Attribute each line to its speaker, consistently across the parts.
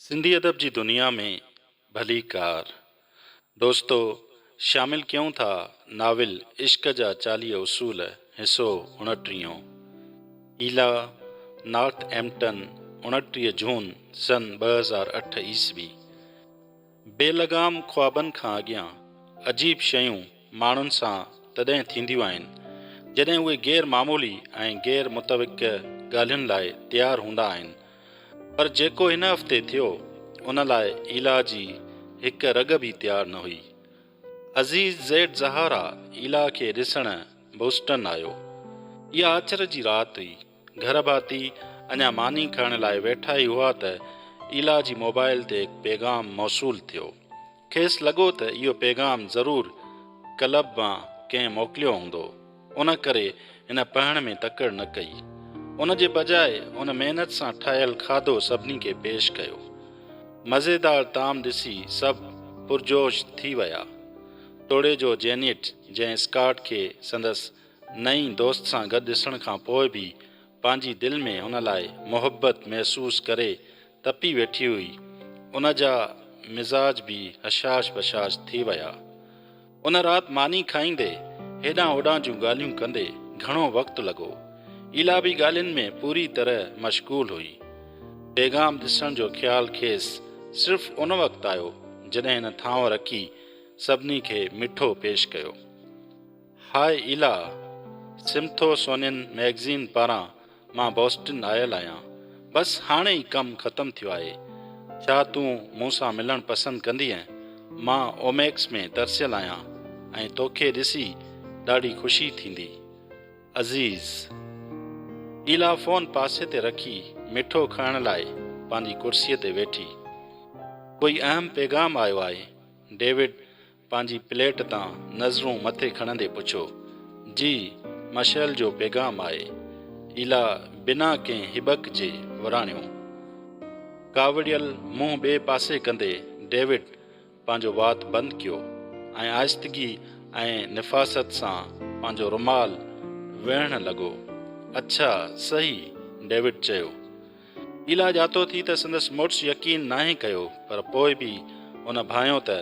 Speaker 1: سنڌي ادب جي دنيا ۾ ڀليڪار. دوستو شامل ڪيون ٿا ناول عشق جا 40 اصول حصو اڻٽيهون. ايلا، نارٿ ايمپٽن، 29 جون سن 2008 عيسوي. بي لگام خوابن کان اڳيان عجيب شيون ماڻهن سان تڏهن ٿينديون آهن، جڏهن اهي غير معمولي ۽ غير متوقع ڳالهين لاء تيار هوندا آهن. پر جيڪو هن هفتي ٿيو، ان لاء ايلا جي هڪ رڳ به تيار نه هئي. عزيز زيڊ زهارا ايلا کي ڏسڻ بوسٽن آيو. اها آچر جي رات هئي. گهر ڀاتي اڃا ماني کائڻ لاء ويٺا ئي هئا ته ايلا جي موبائل تي هڪ پيغام موصول ٿيو. کيس لڳو ته اهو پيغام ضرور ڪلب مان ڪنهن موڪليو هوندو، ان ڪري هن پڙهڻ ۾ تڪڙ نه ڪئي. ان جي بجاء هن محنت سان ٺاهيل کاڌو سڀني کي پيش ڪيو. مزيدار طعام ڏسي سڀ پرجوش ٿي ويا. توڙي جو جينيٽ جنهن اسڪاٽ کي سندس نئين دوست سان گڏ ڏسڻ کان پوء به پنهنجي دل ۾ هن لاء محبت محسوس ڪري تپي ويٺي هئي، ان جا مزاج به هشاش بشاش ٿي ويا. ان رات ماني کائيندي هيڏانهن هوڏانهن جون ڳالهيون ڪندي گهڻو وقت لڳو. ايلا به ڳالهين ۾ پوري طرح مشغول هئي. پيغام ڏسڻ جو خيال کيس صرف ان وقت آيو، جڏهن هن ٿانو رکي سڀني کي مٺو پيش ڪيو. هاء ايلا! سمٿوسونين مئگزين پاران مان بوسٽن آيل آهيان. بس هاڻي ئي ڪم ختم ٿيو آهي. ڇا تون مون سان ملڻ پسند ڪندينء؟ مان اوميڪس ۾ ترسيل آهيان ۽ توکي ڏسي ڏاڍي خوشي ٿيندي. عزيز. ايلا فون پاسي تي رکي مٺو کائڻ لاء پنهنجي ڪرسيء تي ويٺي. ڪوئي اهم پيغام آيو آهي؟ ڊيوڊ پنهنجي پليٽ تان نظرون مٿي کڻندي پڇيو، جي، مشعل جو پيغام آهي. ايلا بنا ڪنهن هٻڪ جي وراڻيو. ڪاوڙيل منهن ٻئي پاسي ڪندي ڊيوڊ پنهنجو وات بند ڪيو ۽ آهستگي ۽ نفاست سان پنهنجو رومال ويڙهڻ لڳو. اڇا، صحيح، ڊيوڊ چيو. ايلا ڄاتو ٿي ته سندس مڙس يقين ناهي ڪيو پر پوء به هن ڀانيو ته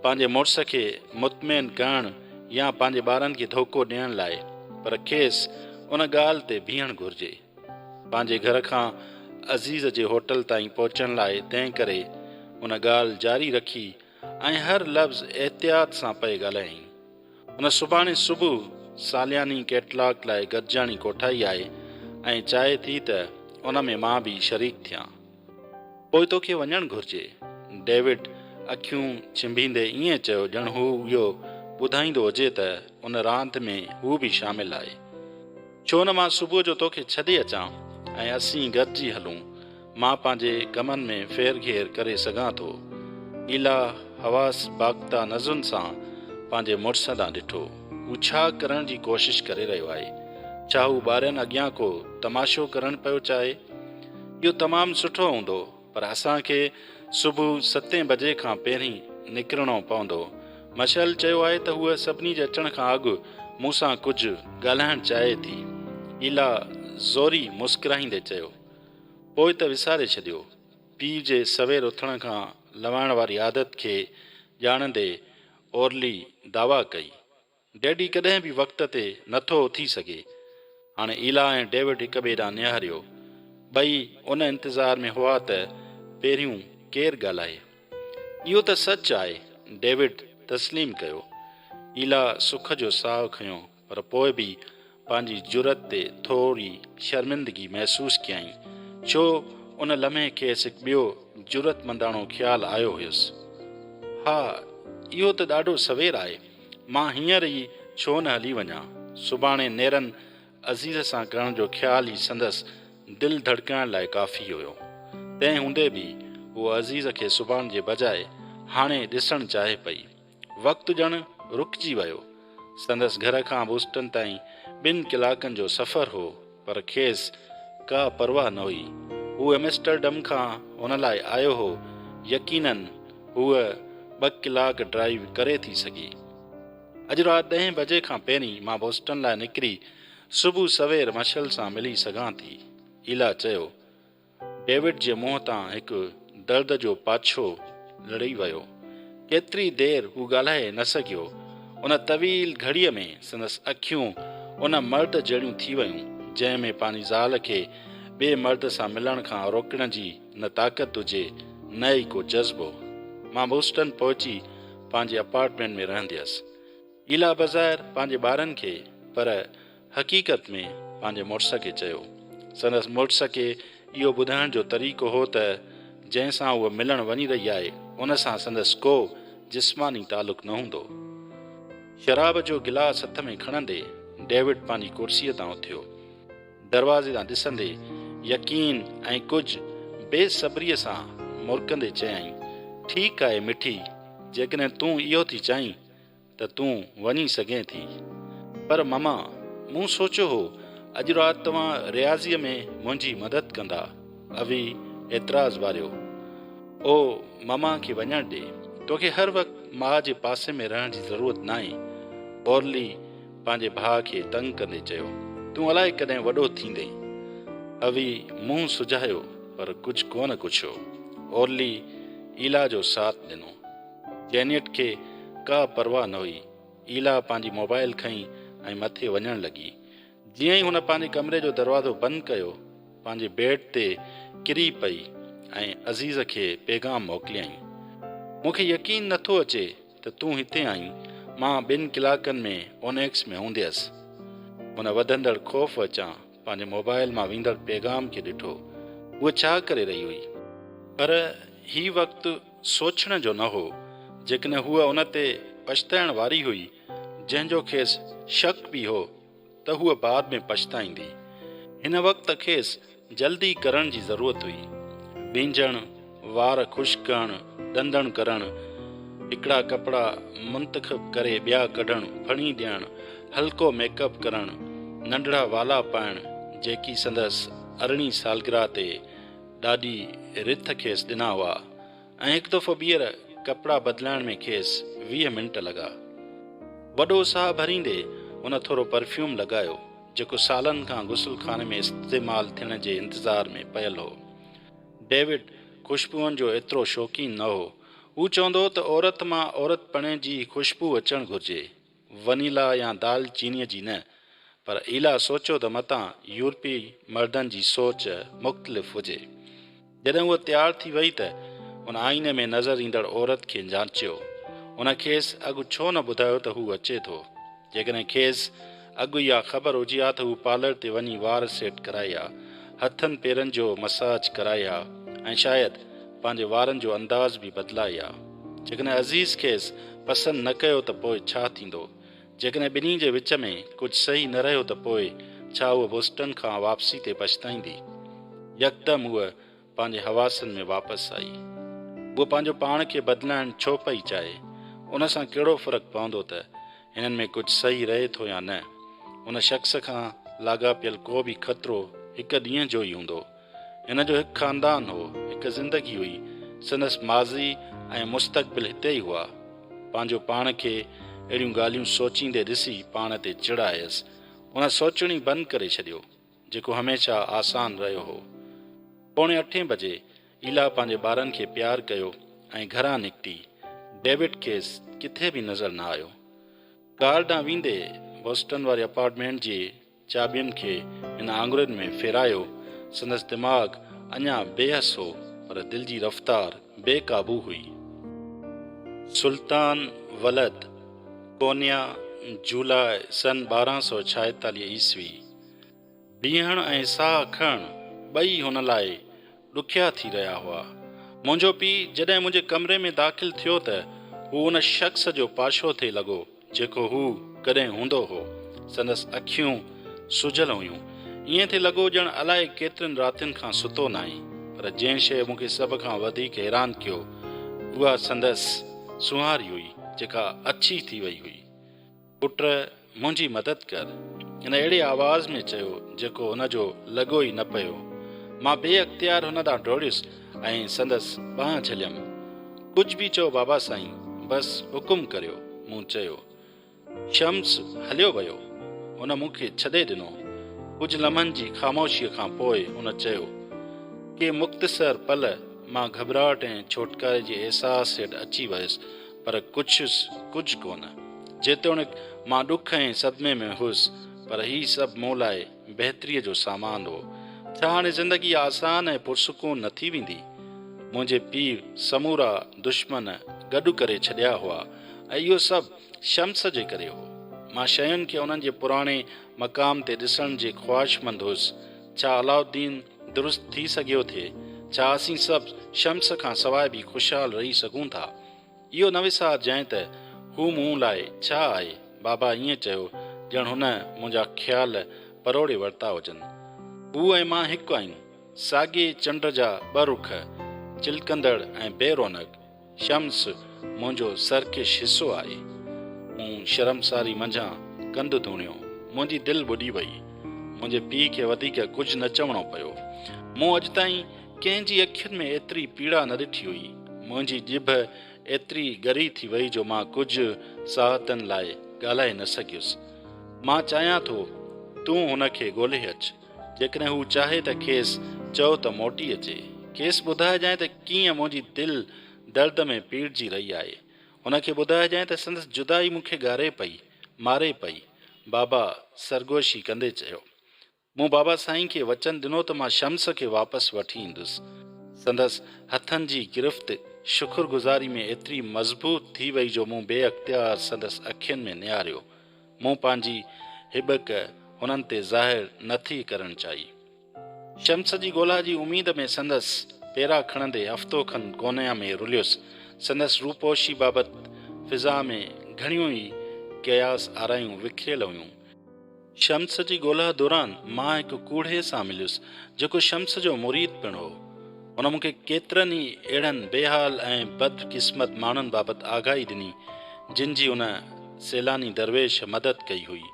Speaker 1: پنهنجي مڙس کي مطمئن ڪرڻ يا پنهنجي ٻارن کي ڌوڪو ڏيڻ لاء پر کيس ان ڳالهه تي بيهڻ گهرجي. پنهنجي گهر کان عزيز جي هوٽل تائين پهچڻ لاء تنهن ڪري هن ڳالهه جاري رکي ۽ هر لفظ احتياط سان پئي ڳالهايائين. هن سڀاڻي صبح سالياني ڪيٽلاگ لاء گڏجاڻي ڪوٺائي آهي ۽ چاهي ٿي ته ان ۾ مان به شريڪ ٿيان. پوء توکي وڃڻ گهرجي. ڊيوڊ اکيون ڇنڀيندي ائين چيو ڄڻ هو اهو ٻڌائيندو هجي ته ان راند ۾ هو به شامل آهي. ڇو نه مان صبح جو توکي ڇڏي اچان ۽ اسين گڏجي هلون. مان پنهنجي ڪمن ۾ ڦير گهير ڪري سگهان ٿو. ايلا حواس باخته نظرن سان پنهنجي مڙس ڏانهن ڏٺو. هو ڇا ڪرڻ جي ڪوشش ڪري رهيو آهي؟ ڇا هو ٻارن اڳيان ڪو تماشو ڪرڻ پيو چاهي؟ اهو تمام سٺو هوندو، پر اسان کي صبح ستين بجي کان پهرين نڪرڻو پوندو. مشعل چيو آهي ته هوء سڀني جي اچڻ کان اڳ مون سان ڪجهه ڳالهائڻ چاهي ٿي. ايلا زوري مسڪرائيندي چيو. پوء ته وساري ڇڏيو. پيء جي سوير اٿڻ کان لنوائڻ واري عادت کي ڄاڻندي اورلي دعويٰ ڪئي. ڊيڊي ڪڏهن به وقت تي نه ٿو اٿي سگهي. هاڻي ايلا ۽ ڊيوڊ هڪ ٻئي ڏانهن نهاريو. ٻئي ان انتظار ۾ هئا ته پهريون ڪير ڳالهائي. اهو ته سچ آهي، ڊيوڊ تسليم ڪيو. ايلا سک جو ساهه کنيو. پر پوء به پنهنجي جرئت تي ٿوري شرمندگي محسوس ڪيائين، ڇو ان لمحي کيس هڪ ٻيو جرئتمنداڻو خيال آيو هيس. ها، اهو ته ڏاڍو سوير آهي، مان هينئر ئي ڇو نه هلي وڃان؟ سڀاڻي نيرن عزيز سان ڪرڻ جو خيال ئي سندس دل ڌڙڪائڻ لاء ڪافي هيو. تنهن هوندي به هوء عزيز کي سڀاڻ جي بجاء هاڻي ڏسڻ چاهي پئي. وقت ڄڻ رڪجي ويو. سندس گهر کان بوسٽن تائين ٻن ڪلاڪن جو سفر هو، پر کيس ڪا پرواهه نه هئي. هو ايمسٽرڊم کان هن لاء آيو هو، يقيناً هوء ٻه ڪلاڪ ڊرائيو ڪري ٿي سگهي. اڄ رات ڏهين بجي کان پهرين مان بوسٽن لاء نڪري صبح سوير مشعل سان ملي سگهان ٿي. ايلا چيو. ڊيوڊ جي منهن تان هڪ درد جو پاڇو لڙي ويو. ڪيتري دير هو ڳالهائي نه سگهيو. ان طويل گهڙيء ۾ سندس اکيون ان مرد جهڙيون ٿي ويون، جنهن ۾ پنهنجي زال کي ٻئي مرد سان ملڻ کان روڪڻ جي نه طاقت هجي، نه ئي ڪو جذبو. مان بوسٽن پهچي پنهنجي اپارٽمينٽ ۾ رهنديس. ايلا بظاهر پنهنجي ٻارن کي پر حقيقت ۾ پنهنجي مڙس کي چيو. سندس مڙس کي اهو ٻڌائڻ جو طريقو هو ته جنهن سان هوء ملڻ وڃي رهي آهي ان سان سندس ڪو جسماني تعلق نه هوندو. شراب جو گلاس هٿ ۾ کڻندي ڊيوڊ پنهنجي ڪرسيء تان اٿيو. دروازي ڏانهن ڏسندي يقين ۽ ڪجهه بي صبريء سان مرڪندي چيائين، ٺيڪ آهي مٺي، جيڪڏهن تون اهو ٿي چاهين ته تون وڃي سگهين ٿي. پر ماما، مون سوچيو هو اڄ رات توهان رياضيء ۾ منهنجي مدد ڪندا. اوي اعتراض واريو. او، ماما کي وڃڻ ڏي. توکي هر وقت ماء جي پاسي ۾ رهڻ جي ضرورت ناهي. اورلي پنهنجي ڀاء کي تنگ ڪندي چيو. تون الائي ڪڏهن وڏو ٿيندين. اوي منهن سجايو پر ڪجهه ڪونه ڪڇيو. اورلي ايلا جو ساٿ ڏنو. جينيٽ کي ڪا پرواهه نه هئي. ايلا پنهنجي موبائل کنئي ۽ مٿي وڃڻ لڳي. جيئن ئي هن پنهنجي ڪمري جو دروازو بند ڪيو، پنهنجي بيڊ تي ڪري پئي ۽ عزيز کي پيغام موڪليائين. مون کي يقين نه ٿو اچي ته تون هتي آهين. مان ٻن ڪلاڪن ۾ اونيڪس ۾ هونديس. هن وڌندڙ خوف وچان پنهنجي موبائل مان ويندڙ پيغام کي ڏٺو. هوء ڇا ڪري رهي هئي؟ پر هي وقت سوچڻ جو نه هو. جيڪڏهن هوء ان تي پڇتائڻ واري هئي، جنهن جو کيس شڪ به هو، ته هوء بعد ۾ پڇتائيندي. هن وقت کيس جلدي ڪرڻ جي ضرورت هئي. وينجهڻ، وار خشڪ ڪرڻ، ڏندڻ ڪرڻ، هڪڙا ڪپڙا منتخب ڪري ٻيا ڪڍڻ، ڦڻي ڏيڻ، هلڪو ميڪ اپ ڪرڻ، ننڍڙا والا پائڻ، جيڪي سندس ارڙهين سالگرهه تي ڏاڏي رٿ کيس ڏنا هئا ۽ هڪ دفعو ٻيهر ڪپڙا بدلائڻ ۾ کيس 20 منٽ لڳا. وڏو ساهه ڀريندي هن ٿورو پرفيوم لڳايو، جيڪو سالن کان غسل خاني ۾ استعمال ٿيڻ جي انتظار ۾ پيل هو. ڊيوڊ خوشبوئن جو ايترو شوقين نه هو. هو چوندو هو ته عورت مان عورتپڻي جي خوشبو اچڻ گهرجي. ونيلا يا دال چينيء جي نه، پر ايلا سوچيو ته متان يورپي مردن جي سوچ مختلف هجي. جڏهن هوء تيار ٿي وئي ته هن آئيني ۾ نظر ايندڙ عورت کي جانچيو. هن کيس اڳ ڇو نه ٻڌايو ته هو اچي ٿو؟ جيڪڏهن کيس اڳ اها خبر هجي ها ته هو پارلر تي وڃي وار سيٽ ڪرائي ها، هٿن پيرن جو مساج ڪرائي ها ۽ شايد پنهنجي وارن جو انداز به بدلائي ها. جيڪڏهن عزيز کيس پسند نه ڪيو ته پوء ڇا ٿيندو؟ جيڪڏهن ٻنهي جي وچ ۾ ڪجهه صحيح نه رهيو ته پوء ڇا هوء بوسٽن کان واپسي تي پڇتائيندي؟ يڪدم هوء پنهنجي حواسن ۾ واپس آئي. هوء پنهنجو پاڻ کي بدلائڻ ڇو پئي چاهي؟ ان سان ڪهڙو فرق پوندو ته هنن ۾ ڪجهه صحيح رهي ٿو يا نه؟ ان شخص کان لاڳاپيل ڪو به خطرو هڪ ڏينهن جو ئي هوندو. هن جو هڪ خاندان هو، هڪ زندگي هئي، سندس ماضي ۽ مستقبل هتي ئي هئا. پنهنجو پاڻ کي اهڙيون ڳالهيون سوچيندي ڏسي پاڻ تي چڙ آيس. هن سوچڻ ئي بند ڪري ڇڏيو، جيڪو هميشه آسان رهيو هو. پوڻي اٺين بجي ايلا پنهنجي ٻارن کي پيار ڪيو ۽ گهران نڪتي. ڊيوڊ کيس ڪٿي به نظر نه آيو. ڪار ڏانهن ويندي بوسٽن واري اپارٽمينٽ جي چاٻين کي هن آڱرين ۾ ڦيرايو. سندس دماغ اڃا بي حس هو، پر دل جي رفتار بي قابو هئي. سلطان ولد ڪونيا، جولاء سن 1246 عيسوي. بيهڻ ۽ ساهه کڻڻ ٻئي هن لاء ڏکيا ٿي رهيا هئا. منهنجو پيء جڏهن منهنجي ڪمري ۾ داخل ٿيو ته هو ان شخص جو پاشو ٿي لڳو جيڪو هو ڪڏهن هوندو هو. سندس اکيون سجهيل هيون. ائين ٿي لڳو ڄڻ الائي ڪيترين راتين کان ستو ناهي. پر جنهن شيء مون کي سڀ کان وڌيڪ حيران ڪيو اها سندس سونهاري هئي جيڪا اڇي ٿي وئي هئي. پٽ منهنجي مدد ڪر. هن اهڙي آواز ۾ چيو جيڪو هن جو لڳو ئي نه پيو. مان بي اختيار هن ڏانهن ڊوڙيس ۽ سندس ٻانهن جهليم. ڪجهه به چئو بابا سائين، بس حڪم ڪريو. مون چيو. شمس هليو ويو. هن مون کي ڇڏي ڏنو. ڪجهه لمحن جي خاموشيء کان پوء هن چيو. ڪي مختصر پل مان گهٻراهٽ ۽ ڇوٽڪاري جي احساس هيٺ اچي ويس، پر ڪڇيس ڪجهه ڪونه. جيتوڻيڪ مان ڏک ۽ صدمي ۾ هيس، پر هي سڀ مون لاء بهتريء جو سامان هو. ڇا هاڻي زندگي آسان ۽ پرسڪون نه ٿي ويندي؟ منهنجي پيء سمورا دشمن گڏ ڪري ڇڏيا هئا ۽ اهو سڀ شمس جي ڪري هو. مان شين کي انهن جي پراڻي مقام تي ڏسڻ جي خواهشمند هيس. ڇا علاؤالدين درست ٿي سگهيو ٿي؟ ڇا اسين سڀ شمس کان سواء به خوشحال رهي سگهون ٿا؟ اهو نه وسارجانء ته هو مون لاء ڇا آهي. بابا ائين چيو ڄڻ هن منهنجا خيال پروڙي ورتا هجن. هو ۽ مان هڪ آهيون. ساڳئي چنڊ جا ٻه رخ، چلڪندڙ ۽ بي رونق. شمس منهنجو سرڪش حصو آهي. مون شرمساري منجهان ڪنڌ ڌوڻيو. منهنجي دل ٻڏي وئي. منهنجي پيء کي وڌيڪ ڪجهه نه چوڻو پيو. مون اڄ تائين ڪنهن جي اکين ۾ ايتري پيڙا نه ڏٺي هئي. منهنجي ڄڀ ايتري ڳري ٿي وئي جو مان ڪجهه ساعتن لاء ڳالهائي نه سگهيس. مان چاهيان ٿو تون هن کي ڳولهي اچ. جيڪڏهن هو چاهي ته کيس چئو ته موٽي اچي. کيس ٻڌائجانء ته ڪيئن منهنجي دل درد ۾ پيڙجي رهي آهي. هن کي ٻڌائجانء ته سندس جدائي مون کي ڳاري پئي، ماري پئي. بابا سرگوشي ڪندي چيو. مون بابا سائين کي وچن ڏنو ته مان شمس کي واپس وٺي ايندس. سندس هٿن جي گرفت شڪر گذاري ۾ ايتري مضبوط ٿي وئي جو مون بي اختيار سندس اکين ۾ نهاريو. مون پنهنجي هٻڪ هنن تي ظاهر نه ٿي ڪرڻ چاهي. شمس جي ڳولا جي اميد ۾ سندس پيرا کڻندي هفتو کن ڪونيا ۾ رليس. سندس روپوشي بابت فضا ۾ گهڻيون ئي قياس آرايون وکريل هيون. شمس جي ڳولا دوران مان هڪ ڪوڙهي سان مليس، جيڪو شمس جو مريد پڻ هو. هن مون کي ڪيترن ئي اهڙن بي حال ۽ بدقسمت ماڻهن بابت آگاهي ڏني، جن جي ان سيلاني درويش مدد ڪئي هئي.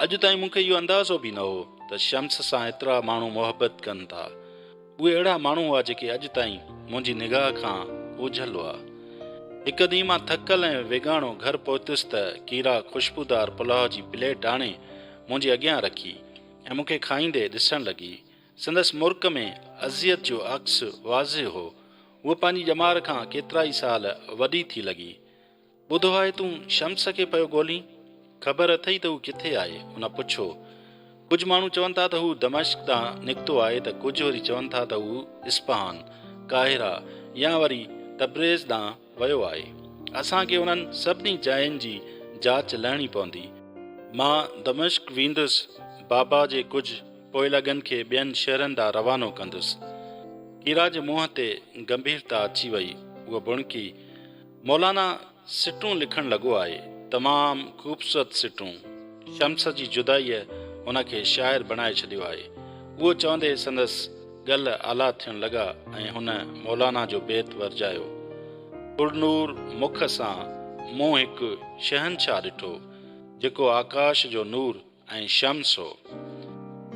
Speaker 1: اڄ تائين مون کي اهو اندازو به نه هو ته شمس سان ايترا ماڻهو محبت ڪن ٿا. اهي اهڙا ماڻهو هئا جيڪي اڄ تائين منهنجي نگاهه کان اوجهل هئا. هڪ ڏينهن مان ٿڪل ۽ ويڳاڻو گهر پهتس ته ڪيرا خوشبودار پلاء جي پليٽ آڻي منهنجي اڳيان رکي ۽ مون کي کائيندي ڏسڻ لڳي. سندس مرڪ ۾ اذيت جو عڪس واضح هو. هوء پنهنجي ڄمار کان ڪيترائي سال وڏي ٿي لڳي. ٻڌو آهي تون شمس کي پيو ڳولين؟ خبر اٿئي ته هو ڪٿي آهي؟ هن پڇيو. ڪجهه ماڻهو چون ٿا ته هو دمشق ڏانهن نڪتو آهي ته ڪجهه وري چون ٿا ته هو اصفهان، قاهره يا وري تبريز ڏانهن ويو آهي. اسان کي انهن سڀني جاين جي جاچ لهڻي پوندي. مان دمشق ويندس، بابا جي ڪجهه پوئلڳن کي ٻين شهرن ڏانهن روانو ڪندس. ڪيرا جي منهن تي گنڀيرتا اچي وئي. هوء ڀڻڪي. مولانا سٽون لکڻ لڳو آهي، تمام خوبصورت سٽون. شمس جي جدائيء هن کي شاعر بڻائي ڇڏيو آهي. اهو چوندي سندس ڳل آلا ٿيڻ لڳا ۽ هن مولانا جو بيت ورجايو. پرنور مک سان مون هڪ شهنشاهه ڏٺو، جيڪو آڪاش جو نور ۽ شمس هو.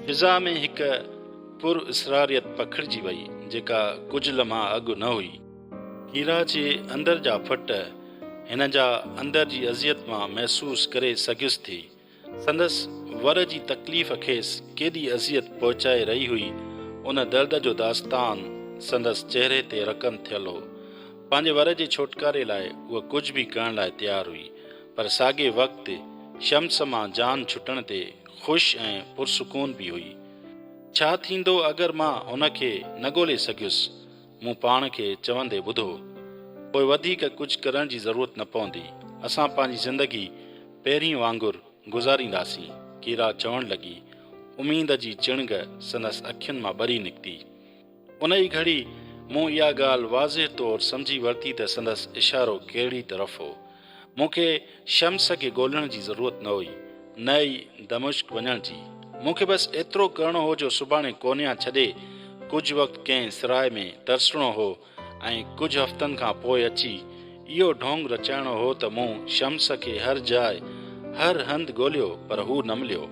Speaker 1: فضا ۾ هڪ پر اسراريت پکڙجي وئي، جيڪا ڪجهه لمحا اڳ نه هئي. هيرا جي اندر جا ڦٽ هن جا اندر جي اذيت مان محسوس ڪري سگهيس ٿي. سندس ور جي تڪليف کيس ڪيڏي اذيت پهچائي رهي هئي، ان درد جو داستان سندس چهري تي رقم ٿيل هو. پنهنجي ور جي ڇوٽڪاري لاء هوء ڪجهه به ڪرڻ لاء تيار هئي. پر ساڳئي وقت شمس مان جان ڇٽڻ تي خوش ۽ پرسڪون به هئي. ڇا ٿيندو اگر مان هن کي نه ڳولي سگهيس؟ مون پاڻ کي چوندي ٻڌو. پوء وڌيڪ ڪجهه ڪرڻ جي ضرورت نه پوندي. اسان پنهنجي زندگي پهرين وانگر گذارينداسين. ڪيرا چوڻ لڳي. اميد جي چڻگ سندس اکين مان ٻري نڪتي. انهيء گهڙي مون اها ڳالهه واضح طور سمجهي ورتي ته سندس اشارو ڪهڙي طرف هو. مون کي شمس کي ڳولڻ جي ضرورت نه هئي، نه ئي دمشق وڃڻ جي. مون کي بس ايترو ڪرڻو هو جو سڀاڻي ڪونيا ڇڏي ڪجهه وقت ڪنهن سراء ۾ ترسڻو هو ۽ ڪجهه هفتن کان پوء اچي اهو ڍونگ رچائڻو هو ته مون شمس کي هر جاء، هر هنڌ ڳوليو پر هو نه مليو.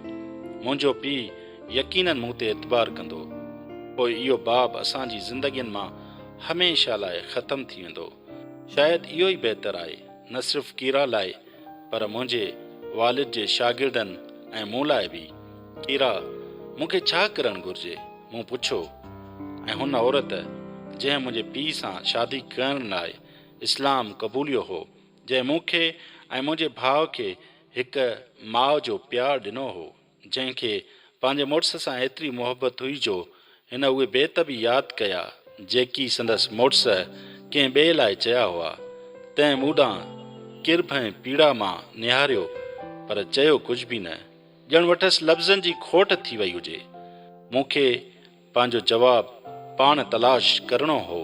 Speaker 1: منهنجو پيء يقيناً مون تي اعتبار ڪندو. پوء اهو باب اسان جي زندگين مان هميشه لاء ختم ٿي ويندو. شايد اهو ئي بهتر آهي، نه صرف ڪيرا لاء پر منهنجي والد جي شاگردن ۽ مون لاء به. ڪيرا، مون کي ڇا ڪرڻ گهرجي؟ مون پڇيو ۽ هن عورت جنهن منهنجي پيء سان شادي ڪرڻ لاء اسلام قبوليو هو، جنهن مون کي ۽ منهنجي ڀاء کي هڪ ماء جو پيار ڏنو هو، جنهن کي پنهنجي مڙس سان ايتري محبت هئي جو هن اهي بيت به ياد ڪيا، جيڪي سندس مڙس ڪنهن ٻئي لاء چيا هئا. تنهن مون ڏانهن ڪرڀ ۽ پيڙا مان نهاريو، پر چيو ڪجهه به نه. ڄڻ وٽس لفظن جي کوٽ ٿي وئي هجي. مون کي پنهنجو جواب پاڻ تلاش ڪرڻو هو.